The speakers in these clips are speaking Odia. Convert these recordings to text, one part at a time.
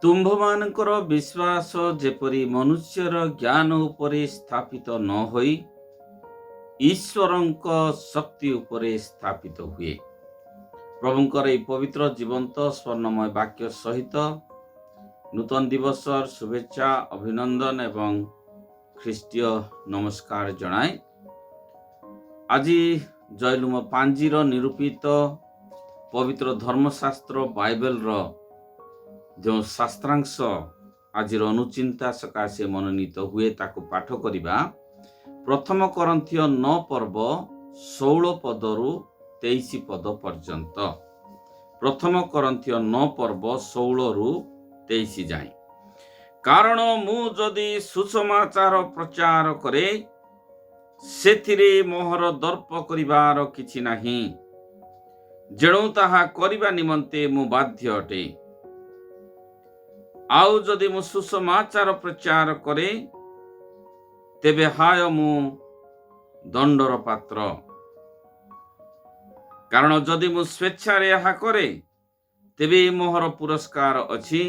ତୁମ୍ଭମାନଙ୍କର ବିଶ୍ୱାସ ଯେପରି ମନୁଷ୍ୟର ଜ୍ଞାନ ଉପରେ ସ୍ଥାପିତ ନ ହୋଇ ଈଶ୍ୱରଙ୍କ ଶକ୍ତି ଉପରେ ସ୍ଥାପିତ ହୁଏ। ପ୍ରଭୁଙ୍କର ଏହି ପବିତ୍ର, ଜୀବନ୍ତ, ସ୍ୱର୍ଣ୍ଣମୟ ବାକ୍ୟ ସହିତ ନୂତନ ଦିବସର ଶୁଭେଚ୍ଛା, ଅଭିନନ୍ଦନ ଏବଂ ଖ୍ରୀଷ୍ଟୀୟ ନମସ୍କାର ଜଣାଏ। ଆଜି ଜୟଲୁମ ପାଞ୍ଜିର ନିରୂପିତ ପବିତ୍ର ଧର୍ମଶାସ୍ତ୍ର ବାଇବେଲର ଯେଉଁ ଶାସ୍ତ୍ରାଂଶ ଆଜିର ଅନୁଚିନ୍ତା ସକାଶେ ମନୋନୀତ ହୁଏ, ତାକୁ ପାଠ କରିବା। ପ୍ରଥମ କରିନ୍ଥୀୟ 9 ପର୍ବ, 16 ପଦରୁ 23 ପଦ ପର୍ଯ୍ୟନ୍ତ। ପ୍ରଥମ କରିନ୍ଥୀୟ 9 ପର୍ବ, 16ରୁ 23 ଯାଏଁ। କାରଣ ମୁଁ ଯଦି ସୁସମାଚାର ପ୍ରଚାର କରେ, ସେଥିରେ ମୋହର ଦର୍ପ କରିବାର କିଛି ନାହିଁ, ଯେଣୁ ତାହା କରିବା ନିମନ୍ତେ ମୁଁ ବାଧ୍ୟ ଅଟେ। ଆଉ ଯଦି ମୁଁ ସୁସମାଚାର ପ୍ରଚାର କରେ, ତେବେ ହାୟ, ମୁଁ ଦଣ୍ଡର ପାତ୍ର। କାରଣ ଯଦି ମୁଁ ସ୍ୱେଚ୍ଛାରେ ଏହା କରେ, ତେବେ ମୋହର ପୁରସ୍କାର ଅଛି।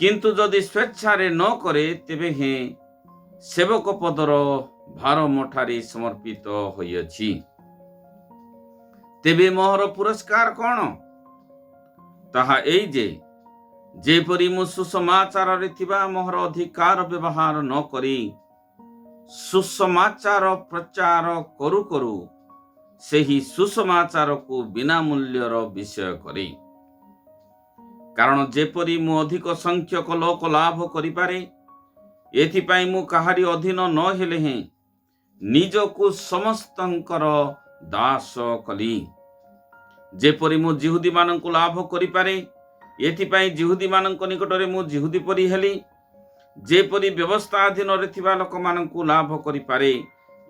କିନ୍ତୁ ଯଦି ସ୍ୱେଚ୍ଛାରେ ନ କରେ, ତେବେ ହେଁ ସେବକ ପଦର ଭାର ମୋଠାରେ ସମର୍ପିତ ହୋଇଅଛି। ତେବେ ମୋହର ପୁରସ୍କାର କ'ଣ? ତାହା ଏଇ ଯେ, ଯେପରି ମୁଁ ସୁସମାଚାରରେ ଥିବା ମୋହର ଅଧିକାର ବ୍ୟବହାର ନ କରି ସୁସମାଚାର ପ୍ରଚାର କରୁ କରୁ ସେହି ସୁସମାଚାରକୁ ବିନା ମୂଲ୍ୟର ବିଷୟ କରେ। କାରଣ ଯେପରି ମୁଁ ଅଧିକ ସଂଖ୍ୟକ ଲୋକ ଲାଭ କରିପାରେ, ଏଥିପାଇଁ ମୁଁ କାହାରି ଅଧୀନ ନ ହେଲେ ହେଁ ନିଜକୁ ସମସ୍ତଙ୍କର ଦାସ କଲି। ଯେପରି ମୁଁ ଯିହୁଦୀମାନଙ୍କୁ ଲାଭ କରିପାରେ, ଏଥିପାଇଁ ଯିହୁଦୀମାନଙ୍କ ନିକଟରେ ମୁଁ ଯିହୁଦୀ ପରି ହେଲି। ଯେପରି ବ୍ୟବସ୍ଥା ଅଧୀନରେ ଥିବା ଲୋକମାନଙ୍କୁ ଲାଭ କରିପାରେ,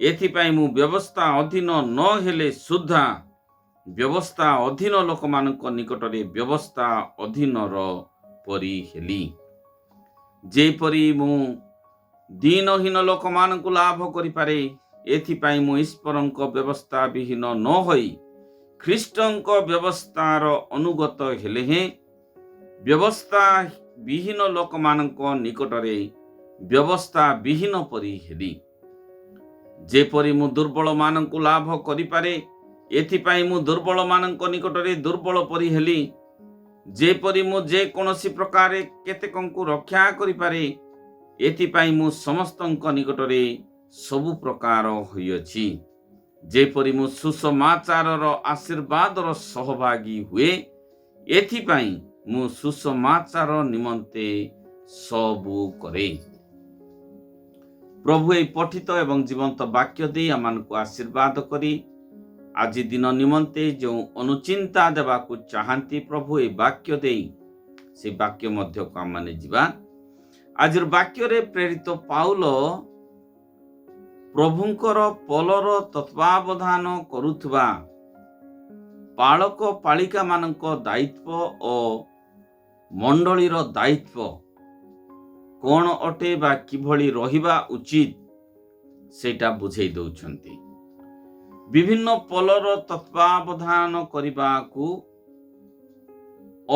ଏଥିପାଇଁ ମୁଁ ବ୍ୟବସ୍ଥା ଅଧୀନ ନ ହେଲେ ସୁଦ୍ଧା ବ୍ୟବସ୍ଥା ଅଧୀନ ଲୋକମାନଙ୍କ ନିକଟରେ ବ୍ୟବସ୍ଥା ଅଧୀନର ପରି ହେଲି। ଯେପରି ମୁଁ ଦୀନହୀନ ଲୋକମାନଙ୍କୁ ଲାଭ କରିପାରେ, ଏଥିପାଇଁ ମୁଁ ଈଶ୍ୱରଙ୍କ ବ୍ୟବସ୍ଥା ବିହୀନ ନ ହୋଇ ଖ୍ରୀଷ୍ଟଙ୍କ ବ୍ୟବସ୍ଥାର ଅନୁଗତ ହେଲେ ହେଁ ବ୍ୟବସ୍ଥା ବିହୀନ ଲୋକମାନଙ୍କ ନିକଟରେ ବ୍ୟବସ୍ଥା ବିହୀନ ପରି ହେଲି। ଯେପରି ମୁଁ ଦୁର୍ବଳମାନଙ୍କୁ ଲାଭ କରିପାରେ, ଏଥିପାଇଁ ମୁଁ ଦୁର୍ବଳମାନଙ୍କ ନିକଟରେ ଦୁର୍ବଳ ପରି ହେଲି। ଯେପରି ମୁଁ ଯେକୌଣସି ପ୍ରକାରେ କେତେକଙ୍କୁ ରକ୍ଷା କରିପାରେ, ଏଥିପାଇଁ ମୁଁ ସମସ୍ତଙ୍କ ନିକଟରେ ସବୁ ପ୍ରକାର ହୋଇଅଛି। ଯେପରି ମୁଁ ସୁସମାଚାରର ଆଶୀର୍ବାଦର ସହଭାଗୀ ହୁଏ, ଏଥିପାଇଁ ମୁଁ ସୁସମାଚାର ନିମନ୍ତେ ସବୁ କରେ। ପ୍ରଭୁ ଏହି ପଠିତ ଏବଂ ଜୀବନ୍ତ ବାକ୍ୟ ଦେଇ ଆମମାନଙ୍କୁ ଆଶୀର୍ବାଦ କରି ଆଜି ଦିନ ନିମନ୍ତେ ଯେଉଁ ଅନୁଚିନ୍ତା ଦେବାକୁ ଚାହାନ୍ତି ପ୍ରଭୁ ଏହି ବାକ୍ୟ ଦେଇ, ସେ ବାକ୍ୟ ମଧ୍ୟକୁ ଆମମାନେ ଯିବା। ଆଜିର ବାକ୍ୟରେ ପ୍ରେରିତ ପାଉଲ ପ୍ରଭୁଙ୍କର ପଲର ତତ୍ତ୍ୱାବଧାନ କରୁଥିବା ପାଳକ ପାଳିକାମାନଙ୍କ ଦାୟିତ୍ୱ ଓ ମଣ୍ଡଳୀର ଦାୟିତ୍ୱ କ'ଣ ଅଟେ ବା କିଭଳି ରହିବା ଉଚିତ, ସେଇଟା ବୁଝେଇ ଦେଉଛନ୍ତି। ବିଭିନ୍ନ ପଲର ତତ୍ତ୍ୱାବଧାନ କରିବାକୁ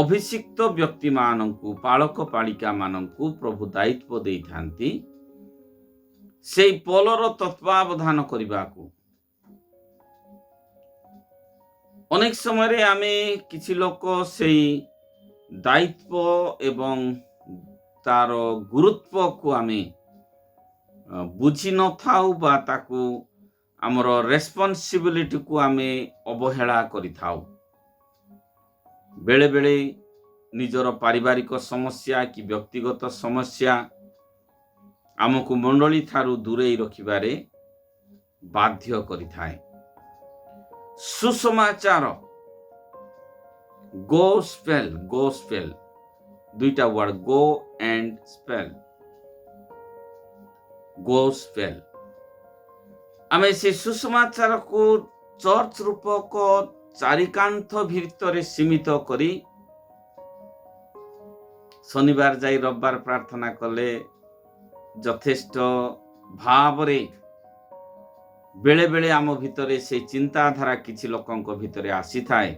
ଅଭିଷିକ୍ତ ବ୍ୟକ୍ତିମାନଙ୍କୁ, ପାଳକ ପାଳିକାମାନଙ୍କୁ ପ୍ରଭୁ ଦାୟିତ୍ୱ ଦେଇଥାନ୍ତି ସେଇ ପଲର ତତ୍ତ୍ୱାବଧାନ କରିବାକୁ। ଅନେକ ସମୟରେ ଆମେ କିଛି ଲୋକ ସେଇ ଦାୟିତ୍ୱ ଏବଂ ତାର ଗୁରୁତ୍ୱକୁ ଆମେ ବୁଝି ନଥାଉ ବା ତାକୁ ଆମର ରେସ୍ପନ୍ସିବିଲିଟିକୁ ଆମେ ଅବହେଳା କରିଥାଉ। ବେଳେବେଳେ ନିଜର ପାରିବାରିକ ସମସ୍ୟା କି ବ୍ୟକ୍ତିଗତ ସମସ୍ୟା ଆମକୁ ମଣ୍ଡଳୀ ଠାରୁ ଦୂରେଇ ରଖିବାରେ ବାଧ୍ୟ କରିଥାଏ। ସୁସମାଚାର, ଗୋସ୍ପେଲ, ଗୋସ୍ପେଲ ଦୁଇଟା word, go and spell, gospel। ଆମେ ସେ ସୁସମାଚାରକୁ ଚର୍ଚ୍ଚ ରୂପକ ଚାରିକାନ୍ଥ ଭିତରେ ସୀମିତ କରି ଶନିବାର ଯାଇ ରବିବାର ପ୍ରାର୍ଥନା କଲେ ଯଥେଷ୍ଟ ଭାବରେ ବେଳେବେଳେ ଆମ ଭିତରେ ସେ ଚିନ୍ତାଧାରା କିଛି ଲୋକଙ୍କ ଭିତରେ ଆସିଥାଏ।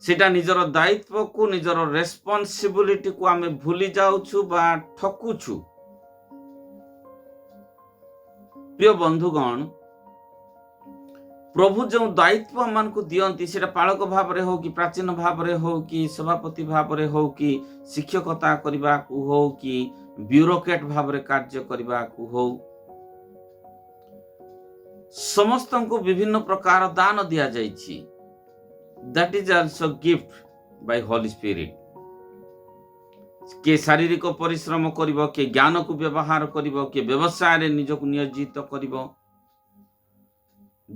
ସେଇଟା ନିଜର ଦାୟିତ୍ୱକୁ, ନିଜର ରେସ୍ପନ୍ସିବିଲିଟିକୁ ଆମେ ଭୁଲି ଯାଉଛୁ ବା ଠକୁଛୁ। ପ୍ରିୟ ବନ୍ଧୁଗଣ, ପ୍ରଭୁ ଯେଉଁ ଦାୟିତ୍ୱ ଆମମାନଙ୍କୁ ଦିଅନ୍ତି, ସେଇଟା ପାଳକ ଭାବରେ ହଉ କି ପ୍ରାଚୀନ ଭାବରେ ହଉ କି ସଭାପତି ଭାବରେ ହଉ କି ଶିକ୍ଷକତା କରିବାକୁ ହଉ କି ବ୍ୟୁରୋକ୍ରାଟ ଭାବରେ କାର୍ଯ୍ୟ କରିବାକୁ ହଉ, ସମସ୍ତଙ୍କୁ ବିଭିନ୍ନ ପ୍ରକାର ଦାନ ଦିଆଯାଇଛି। That is also gift by Holy Spirit. କିଏ ଶାରୀରିକ ପରିଶ୍ରମ କରିବ, କିଏ ଜ୍ଞାନକୁ ବ୍ୟବହାର କରିବ, କିଏ ବ୍ୟବସାୟରେ ନିଜକୁ ନିୟୋଜିତ କରିବ।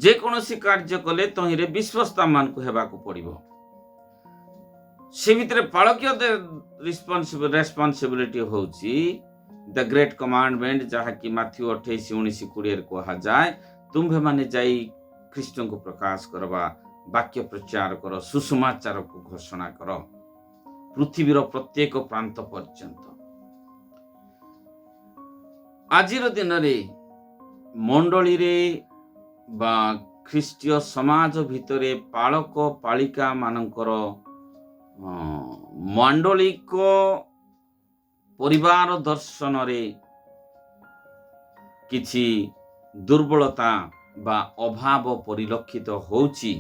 ଯେକୌଣସି କାର୍ଯ୍ୟ କଲେ ତହିଁରେ ବିଶ୍ୱସ୍ତ ଆମମାନଙ୍କୁ ହେବାକୁ ପଡ଼ିବ। ସେ ଭିତରେ ପାଳକୀୟ ରେସ୍ପନ୍ସିବିଲିଟି ହେଉଛି ଦ ଗ୍ରେଟ୍ କମାଣ୍ଡମେଣ୍ଟ, ଯାହାକି ମାଥ୍ୟୁ 28:19-20ରେ କୁହାଯାଏ, ତୁମ୍ଭେମାନେ ଯାଇ ଖ୍ରୀଷ୍ଟଙ୍କୁ ପ୍ରକାଶ କର ବା ବାକ୍ୟ ପ୍ରଚାର କର, ସୁସମାଚାରକୁ ଘୋଷଣା କର ପୃଥିବୀର ପ୍ରତ୍ୟେକ ପ୍ରାନ୍ତ ପର୍ଯ୍ୟନ୍ତ। ଆଜିର ଦିନରେ ମଣ୍ଡଳୀରେ ବା ଖ୍ରୀଷ୍ଟୀୟ ସମାଜ ଭିତରେ ପାଳକ ପାଳିକା ମାନଙ୍କର ମାଣ୍ଡଳିକ ପରିବାର ଦର୍ଶନରେ କିଛି ଦୁର୍ବଳତା ବା ଅଭାବ ପରିଲକ୍ଷିତ ହେଉଛି,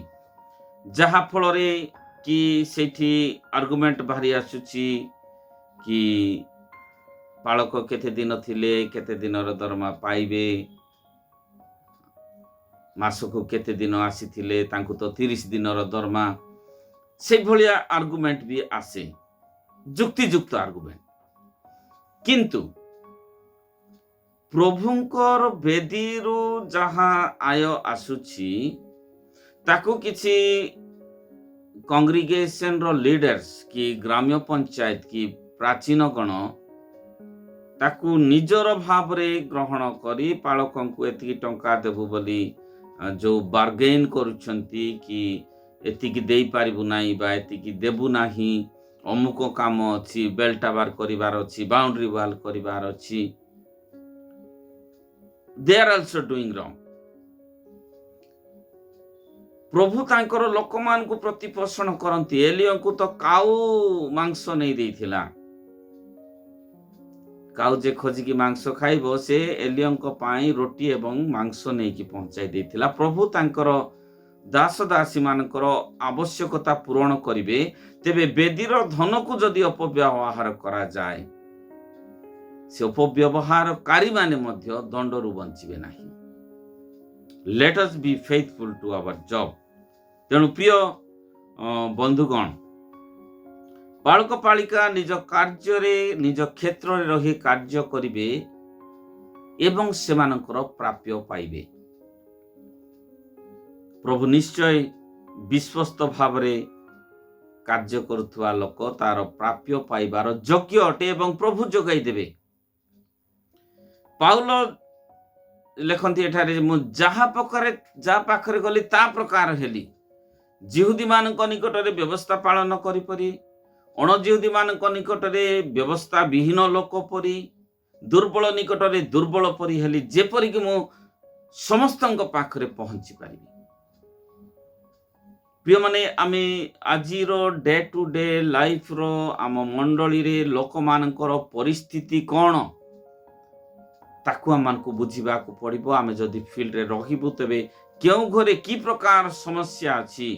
ଯାହାଫଳରେ କି ସେଇଠି ଆର୍ଗୁମେଣ୍ଟ ବାହାରି ଆସୁଛି କି ପାଳକ କେତେ ଦିନ ଥିଲେ କେତେ ଦିନର ଦରମା ପାଇବେ, ମାସକୁ କେତେ ଦିନ ଆସିଥିଲେ, ତାଙ୍କୁ ତ 30 ଦିନର ଦରମା। ସେଇଭଳିଆ ଆର୍ଗୁମେଣ୍ଟ ବି ଆସେ, ଯୁକ୍ତିଯୁକ୍ତ ଆର୍ଗୁମେଣ୍ଟ। କିନ୍ତୁ ପ୍ରଭୁଙ୍କର ବେଦୀରୁ ଯାହା ଆୟ ଆସୁଛି, ତାକୁ କିଛି କଂଗ୍ରିଗେସନର ଲିଡର୍ସ କି ଗ୍ରାମ୍ୟ ପଞ୍ଚାୟତ କି ପ୍ରାଚୀନଗଣ ତାକୁ ନିଜର ଭାବରେ ଗ୍ରହଣ କରି ପାଳକଙ୍କୁ ଏତିକି ଟଙ୍କା ଦେବୁ ବୋଲି ଯୋଉ ବାର୍ଗେନ୍ କରୁଛନ୍ତି କି ଏତିକି ଦେଇପାରିବୁ ନାହିଁ ବା ଏତିକି ଦେବୁ ନାହିଁ, ଅମୁକ କାମ ଅଛି, ବେଲ୍ ଟାୱାର କରିବାର ଅଛି, ବାଉଣ୍ଡ୍ରି ୱାଲ୍ କରିବାର ଅଛି, they are also doing wrong. ପ୍ରଭୁ ତାଙ୍କର ଲୋକମାନଙ୍କୁ ପ୍ରତିପୋଷଣ କରନ୍ତି। ଏଲିୟଙ୍କୁ ତ କାଉ ମାଂସ ନେଇ ଦେଇଥିଲା। କାଉ ଯେ ଖୋଜିକି ମାଂସ ଖାଇବ, ସେ ଏଲିୟଙ୍କ ପାଇଁ ରୋଟି ଏବଂ ମାଂସ ନେଇକି ପହଞ୍ଚାଇ ଦେଇଥିଲା। ପ୍ରଭୁ ତାଙ୍କର ଦାସ ଦାସୀମାନଙ୍କର ଆବଶ୍ୟକତା ପୂରଣ କରିବେ। ତେବେ ବେଦୀର ଧନକୁ ଯଦି ଅପବ୍ୟବହାର କରାଯାଏ, ସେ ଅପବ୍ୟବହାରକାରୀମାନେ ମଧ୍ୟ ଦଣ୍ଡରୁ ବଞ୍ଚିବେ ନାହିଁ। Let us be faithful to our job. ତେଣୁ ପ୍ରିୟ ବନ୍ଧୁଗଣ, ପାଳକ ପାଳିକା ନିଜ କାର୍ଯ୍ୟରେ, ନିଜ କ୍ଷେତ୍ରରେ ରହି କାର୍ଯ୍ୟ କରିବେ ଏବଂ ସେମାନଙ୍କର ପ୍ରାପ୍ୟ ପାଇବେ। ପ୍ରଭୁ ନିଶ୍ଚୟ ବିଶ୍ୱସ୍ତ ଭାବରେ କାର୍ଯ୍ୟ କରୁଥିବା ଲୋକ ତାର ପ୍ରାପ୍ୟ ପାଇବାର ଯୋଗ୍ୟ ଅଟେ ଏବଂ ପ୍ରଭୁ ଯୋଗାଇ ଦେବେ। ପାଉଲ ଲେଖନ୍ତି ଏଠାରେ, ମୁଁ ଯାହା ପାଖରେ ଗଲି ତା ପ୍ରକାର ହେଲି। ଯିହୁଦୀମାନଙ୍କ ନିକଟରେ ବ୍ୟବସ୍ଥା ପାଳନ କରିପରି, ଅଣଜିହୁଦୀମାନଙ୍କ ନିକଟରେ ବ୍ୟବସ୍ଥା ବିହୀନ ଲୋକ ପରି, ଦୁର୍ବଳ ନିକଟରେ ଦୁର୍ବଳ ପରି ହେଲି, ଯେପରିକି ମୁଁ ସମସ୍ତଙ୍କ ପାଖରେ ପହଞ୍ଚି ପାରିବି। ପ୍ରିୟମାନେ, ଆମେ ଆଜିର ଡେ ଟୁ ଡେ ଲାଇଫର ଆମ ମଣ୍ଡଳୀରେ ଲୋକମାନଙ୍କର ପରିସ୍ଥିତି କ'ଣ, ତାକୁ ଆମମାନଙ୍କୁ ବୁଝିବାକୁ ପଡ଼ିବ। ଆମେ ଯଦି ଫିଲ୍ଡରେ ରହିବୁ, ତେବେ କେଉଁ ଘରେ କି ପ୍ରକାର ସମସ୍ୟା ଅଛି,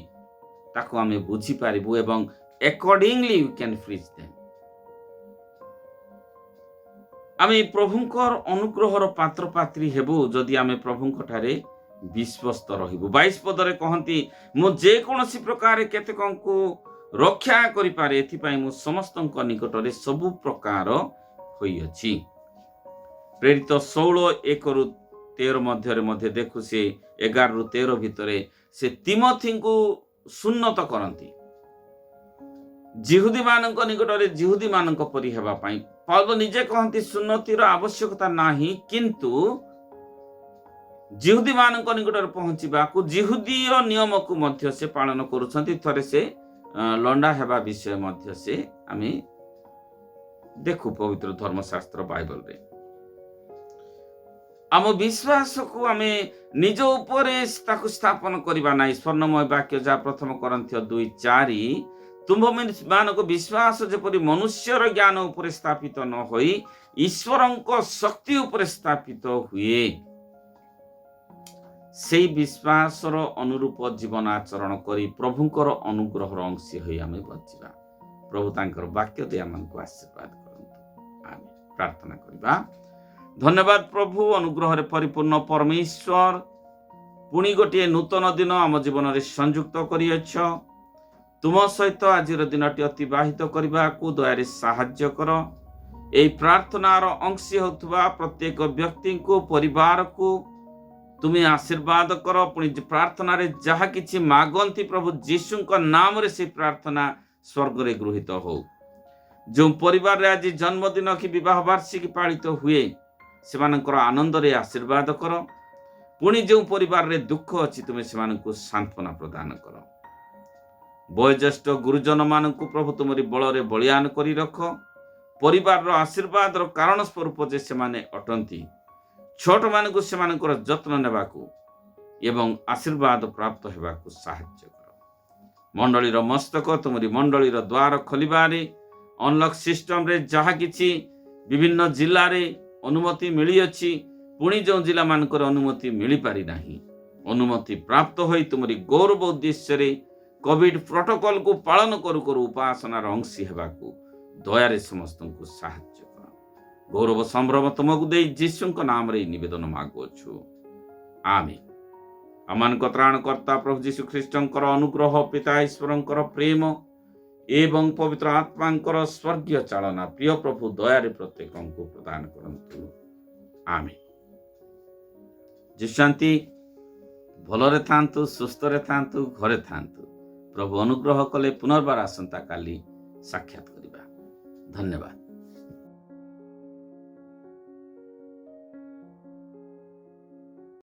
ତାକୁ ଆମେ ବୁଝିପାରିବୁ ଏବଂ accordingly you can preach them. ଆମେ ପ୍ରଭୁଙ୍କର ଅନୁଗ୍ରହର ପାତ୍ରପାତ୍ରୀ ହେବୁ, ଯଦି ଆମେ ପ୍ରଭୁଙ୍କ ଠାରେ ବିଶ୍ୱସ୍ତ ରହିବୁ। 22 ପଦରେ କହନ୍ତି, ମୁଁ ଯେକୌଣସି ପ୍ରକାରେ କେତେକଙ୍କୁ ରକ୍ଷା କରିପାରେ, ଏଥିପାଇଁ ମୁଁ ସମସ୍ତଙ୍କ ନିକଟରେ ସବୁ ପ୍ରକାର ହୋଇଅଛି। ପ୍ରେରିତ 16:1ରୁ 13 ମଧ୍ୟରେ ମଧ୍ୟ ଦେଖୁ, ସେ 11ରୁ 13 ଭିତରେ ସେ ତିମଥିଙ୍କୁ ସୁନ୍ନତ କରନ୍ତି ଜିହୁଦୀମାନଙ୍କ ନିକଟରେ ଜିହୁଦୀମାନଙ୍କ ପରି ହେବା ପାଇଁ। ପାଉଲ ନିଜେ କହନ୍ତି, ସୁନ୍ନତିର ଆବଶ୍ୟକତା ନାହିଁ, କିନ୍ତୁ ଜିହୁଦୀମାନଙ୍କ ନିକଟରେ ପହଞ୍ଚିବାକୁ ଜିହୁଦୀୟ ନିୟମକୁ ମଧ୍ୟ ସେ ପାଳନ କରୁଛନ୍ତି। ଥରେ ସେ ଲଣ୍ଡା ହେବା ବିଷୟ ମଧ୍ୟ ସେ ଆମେ ଦେଖୁ ପବିତ୍ର ଧର୍ମଶାସ୍ତ୍ର ବାଇବଲରେ। ଆମ ବିଶ୍ୱାସକୁ ଆମେ ନିଜ ଉପରେ ତାକୁ ସ୍ଥାପନ କରିବା ନାହିଁ। ସ୍ୱର୍ଣ୍ଣମୟ ବାକ୍ୟ ଯାହା ପ୍ରଥମ କରିନ୍ଥୀୟ 2:4। ତୁମ୍ଭମାନଙ୍କ ବିଶ୍ୱାସ ଯେପରି ମନୁଷ୍ୟର ଜ୍ଞାନ ଉପରେ ସ୍ଥାପିତ ନ ହୋଇ ଈଶ୍ୱରଙ୍କ ଶକ୍ତି ଉପରେ ସ୍ଥାପିତ ହୁଏ, ସେଇ ବିଶ୍ୱାସର ଅନୁରୂପ ଜୀବନ ଆଚରଣ କରି ପ୍ରଭୁଙ୍କର ଅନୁଗ୍ରହର ଅଂଶୀ ହୋଇ ଆମେ ବଞ୍ଚିବା। ପ୍ରଭୁ ତାଙ୍କର ବାକ୍ୟ ଦେଇ ଆମମାନଙ୍କୁ ଆଶୀର୍ବାଦ କରନ୍ତୁ। ଆମେ ପ୍ରାର୍ଥନା କରିବା। ଧନ୍ୟବାଦ ପ୍ରଭୁ, ଅନୁଗ୍ରହରେ ପରିପୂର୍ଣ୍ଣ ପରମେଶ୍ୱର, ପୁଣି ଗୋଟିଏ ନୂତନ ଦିନ ଆମ ଜୀବନରେ ସଂଯୁକ୍ତ କରିଅଛ। ତୁମ ସହିତ ଆଜିର ଦିନଟି ଅତିବାହିତ କରିବାକୁ ଦୟାରେ ସାହାଯ୍ୟ କର। ଏହି ପ୍ରାର୍ଥନାର ଅଂଶୀ ହେଉଥିବା ପ୍ରତ୍ୟେକ ବ୍ୟକ୍ତିଙ୍କୁ, ପରିବାରକୁ ତୁମେ ଆଶୀର୍ବାଦ କର। ପୁଣି ପ୍ରାର୍ଥନାରେ ଯାହା କିଛି ମାଗନ୍ତି, ପ୍ରଭୁ ଯୀଶୁଙ୍କ ନାମରେ ସେ ପ୍ରାର୍ଥନା ସ୍ୱର୍ଗରେ ଗୃହୀତ ହଉ। ଯେଉଁ ପରିବାରରେ ଆଜି ଜନ୍ମଦିନ କି ବିବାହ ବାର୍ଷିକୀ ପାଳିତ ହୁଏ, ସେମାନଙ୍କର ଆନନ୍ଦରେ ଆଶୀର୍ବାଦ କର। ପୁଣି ଯେଉଁ ପରିବାରରେ ଦୁଃଖ ଅଛି, ତୁମେ ସେମାନଙ୍କୁ ସାନ୍ତ୍ୱନା ପ୍ରଦାନ କର। ବୟୋଜ୍ୟେଷ୍ଠ ଗୁରୁଜନମାନଙ୍କୁ ପ୍ରଭୁ ତୁମରି ବଳରେ ବଳିଆନ କରି ରଖ। ପରିବାରର ଆଶୀର୍ବାଦର କାରଣ ସ୍ୱରୂପ ଯେ ସେମାନେ ଅଟନ୍ତି, ଛୋଟମାନଙ୍କୁ ସେମାନଙ୍କର ଯତ୍ନ ନେବାକୁ ଏବଂ ଆଶୀର୍ବାଦ ପ୍ରାପ୍ତ ହେବାକୁ ସାହାଯ୍ୟ କର। ମଣ୍ଡଳୀର ମସ୍ତକ ତୁମରି ମଣ୍ଡଳୀର ଦ୍ୱାର ଖୋଲିବାରେ ଅନଲକ୍ ସିଷ୍ଟମରେ ଯାହା କିଛି ବିଭିନ୍ନ ଜିଲ୍ଲାରେ ଅନୁମତି ମିଳିଅଛି, ପୁଣି ଯେଉଁ ଜିଲ୍ଲାମାନଙ୍କର ଅନୁମତି ମିଳିପାରି ନାହିଁ, ଅନୁମତି ପ୍ରାପ୍ତ ହୋଇ ତୁମରି ଗୌରବ ଉଦ୍ଦେଶ୍ୟରେ କୋଭିଡ ପ୍ରୋଟୋକଲକୁ ପାଳନ କରୁ କରୁ ଉପାସନାର ଅଂଶୀ ହେବାକୁ ଦୟାରେ ସମସ୍ତଙ୍କୁ ସାହାଯ୍ୟ କର। ଗୌରବ ସମ୍ଭ୍ରମ ତୁମକୁ ଦେଇ ଯୀଶୁଙ୍କ ନାମରେ ଏହି ନିବେଦନ ମାଗୁଅଛୁ, ଆମେନ୍। ଆମମାନଙ୍କ ତ୍ରାଣକର୍ତ୍ତା ପ୍ରଭୁ ଯୀଶୁ ଖ୍ରୀଷ୍ଟଙ୍କର ଅନୁଗ୍ରହ, ପିତା ଈଶ୍ୱରଙ୍କର ପ୍ରେମ ଏବଂ ପବିତ୍ର ଆତ୍ମାଙ୍କର ସ୍ୱର୍ଗୀୟ ଚାଳନା ପ୍ରିୟ ପ୍ରଭୁ ଦୟାରେ ପ୍ରତ୍ୟେକଙ୍କୁ ପ୍ରଦାନ କରନ୍ତୁ। ଆମେନ୍। ଶାନ୍ତି। ଭଲରେ ଥାନ୍ତୁ, ସୁସ୍ଥରେ ଥାନ୍ତୁ, ଘରେ ଥାନ୍ତୁ। ପ୍ରଭୁ ଅନୁଗ୍ରହ କଲେ ପୁନର୍ବାର ଆସନ୍ତା କାଲି ସାକ୍ଷାତ କରିବା। ଧନ୍ୟବାଦ।